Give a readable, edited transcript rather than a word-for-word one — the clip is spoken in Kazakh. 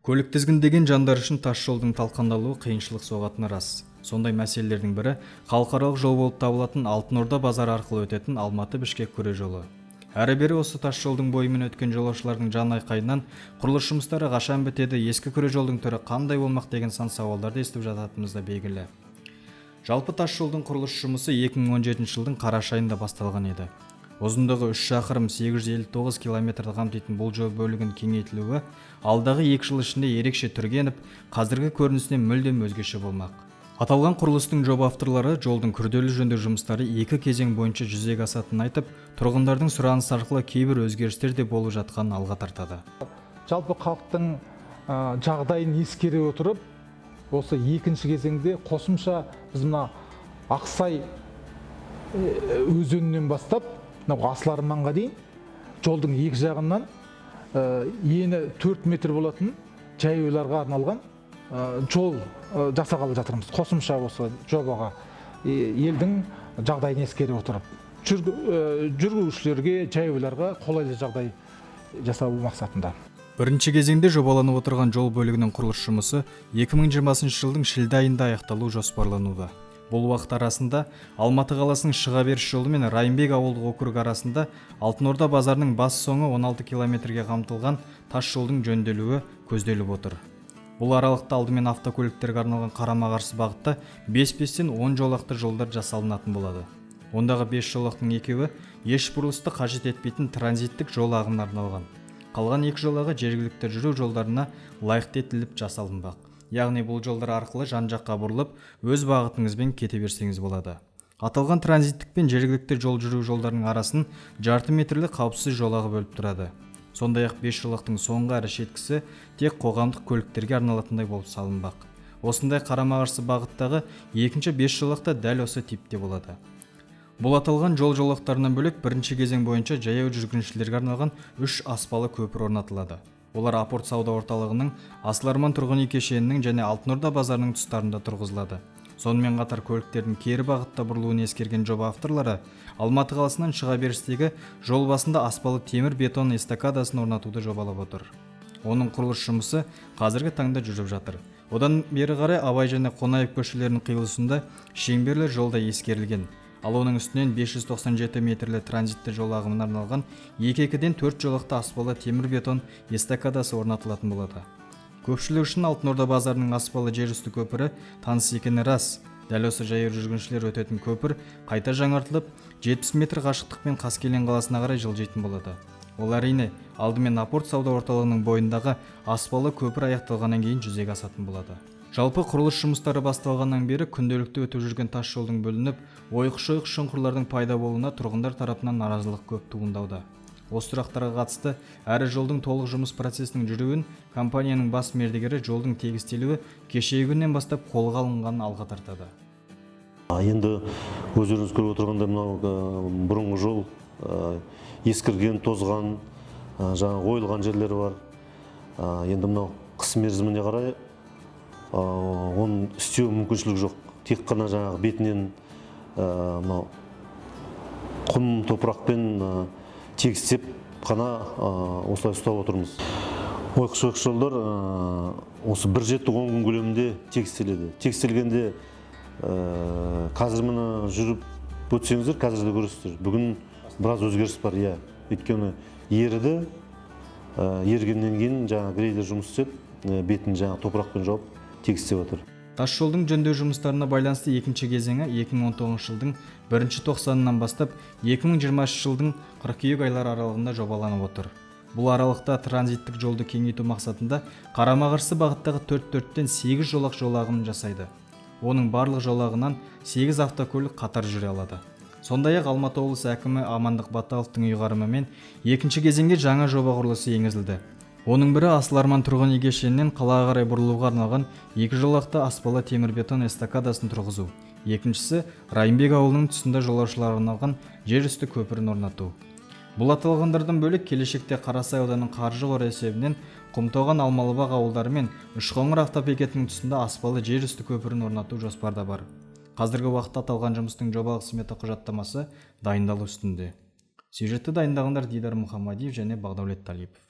Көлік тізгіндеген жандар үшін тас жолдың талқандалуы қиыншылық соғатыны рас. Сондай мәселелердің бірі халықаралық жол болып табылатын Алтын Орда базары арқылы өтетін Алматы-Бішкек күре жолы. Әрі бері осы тас жолдың бойымен өткен жолаушылардың жан айқайынан құрылыс жұмыстары қашан бітеді, ескі күре жолдың түрі қандай болмақ деген сан сауалдарды естіп жататынымыз да белгілі. Жалпы, тас жолдың құрылыс жұмысы 2017 жылдың қараша айында басталған еді. Ұзындығы 3 шақырым 859 километрді қамтитын бұл жол бөлігінің кеңейтілуі алдағы 2 жыл ішінде ерекше түрге еніп, қазіргі көрінісінен мүлдем өзгеше болмақ. Аталған құрылыстың жоба авторлары жолдың күрделі жөндеу жұмыстары екі кезең бойынша жүзеге асатынын айтып, тұрғындардың сұранысы арқылы кейбір өзгерістер де болып жатқанын алға тартады. Жалпы халықтың жағдайын ескере отырып, осы екінші кезеңде қосымша біз мына Ақсай өзенінен бастап мынау Асыл Арманға дейін жолдың екі жағынан ені 4 метр болатын жаяуларға арналған жол жасағалы жатырмыз. Қосымша осы жобаға елдің жағдайын ескере отырып, жүргізушілерге, жаяуларға қолайлы жағдай жасау мақсатында. Бірінші кезеңде жобаланып отырған жол бөлігінің құрылыс жұмысы 2020 жылдың шілде айында аяқталуы жоспарлануда. Бұл уақыт арасында Алматы қаласының шыға беріс жолы мен Райымбек ауылдық округі арасында Алтын Орда базарының бас соңы 16 километрге қамтылған тас жолдың жөнделуі көзделіп отыр. Бұл аралықта алдымен автокөліктерге арналған қарама-қарсы бағытта 5-5-тен 10 жолақты жолдар жасалынатын болады. Ондағы 5 жолақтың екеуі еш бұрылысты қажет етпейтін транзиттік жол ағымына арналған. Қалған екі жолағы жергілікті жүру жолдарына лайықты етіліп жасалынбақ. Яғни бұл жолдар арқылы жан-жаққа бұрылып, өз бағытыңызбен кете берсеңіз болады. Аталған транзиттік пен жергілікті жол жүру жолдарының арасын жарты метрлі қауіпсіз жолағы бөліп тұрады. Сондай-ақ бес жолақтың соңғы әрі шеткісі тек қоғамдық көліктерге арналатындай болып салынбақ. Осындай қарама-қарсы бағыттағы екінші бес жолақ та дәл осы типте болады. Бұл аталған жол жолақтарынан бөлек, бірінші кезең бойынша жаяу жүргіншілерге арналған үш аспалы көпір орнатылады. Олар Апорт сауда орталығының, Асыл Арман тұрғын үй кешенінің және Алтын Орда базарының тұстарында тұрғызылады. Сонымен қатар көліктердің кері бағытта бұрылуын ескерген жоба авторлары Алматы қаласынан шыға берістегі жол басында аспалы темір бетон эстакадасын орнатуды жобалап отыр. Оның құрылыс жұмысы қазіргі таңда жүріп жатыр. Одан бері қарай Абай және Қонаев көшелерінің қиылысында шеңберлі жол да ескерілген. Ал оның үстінен 597 метрлі транзитті жол ағымына арналған екі екіден төрт жолақты аспалы темір бетон эстакадасы орнатылатын болады. Көпшілік үшін Алтын Орда базарының аспалы жер үсті көпірі таныс екені рас. Дәл осы жаяу жүргіншілер өтетін көпір қайта жаңартылып, 70 метр қашықтықпен Қаскелең қаласына қарай жылжитын болады. Ол, әрине, алдымен Апорт сауда орталығының бойындағы аспалы көпір аяқталғаннан кейін жүзеге асатын болады. Жалпы, құрылыс жұмыстары басталғаннан бері күнделікті өтіп жүрген тас жолдың бүлініп, ойқы-шойқы шұңқырлардың пайда болуына тұрғындар тарапынан наразылық көп туындауда. Осы сұрақтарға қатысты әрі жолдың толық жұмыс процесінің жүруін компанияның бас мердігері жолдың тегістелуі кешегі күннен бастап қолға алынғанын алға тартады. Енді өздеріңіз көріп отырғандай, мынау бұрынғы жол ескірген, тозған, жаңағы ойылған жерлері бар. Енді мынау қыс мерзіміне қарай оны істеу мүмкіншілік жоқ, тек қана жаңағы бетінен мынау құм топырақпен тегістеп қана осылай ұстап отырмыз. ойқы шойқы жолдар осы 1 жеті 10 күн көлемінде тегістеледі. Тегістелгенде қазір міне жүріп өтсеңіздер, қазір де көресіздер, бүгін біраз өзгеріс бар, иә, өйткені еріді. Ерігеннен кейін жаңағы грейдер жұмыс істеп, бетін жаңағы топырақпен жауып, тегістеп жатыр. Тас жолдың жөндеу жұмыстарына байланысты екінші кезеңі 2019 жылдың бірінші тоқсанынан бастап 2020 жылдың қыркүйек айлары аралығында жобаланып отыр. Бұл аралықта транзиттік жолды кеңейту мақсатында қарама-қарсы бағыттағы төрт төрттен сегіз жолақ жолағын жасайды. Оның барлық жолағынан сегіз автокөлік қатар жүре алады. Сондай ақ Алматы облысы әкімі Амандық Баталовтың ұйғарымымен екінші кезеңге жаңа жоба құрылысы енгізілді. Оның бірі Асыл Арман тұрғын үй кешенінен қалаға қарай бұрылуға арналған екі жолақты аспалы темірбетон эстакадасын тұрғызу, екіншісі Райымбек ауылының тұсында жолаушыларға арналған жер үсті көпірін орнату. Бұл аталғандардан бөлек, келешекте Қарасай ауданының қаржы қоры есебінен Құмтоған, Алмалыбақ ауылдары мен Үшқоңыр автобекетінің тұсында аспалы жер үсті көпірін орнату жоспарда бар. Қазіргі уақытта аталған жұмыстың жобалық смета құжаттамасы дайындалу үстінде. Сюжетті дайындағандар: Дидар Мұхамадиев және Бағдәулет Талипов.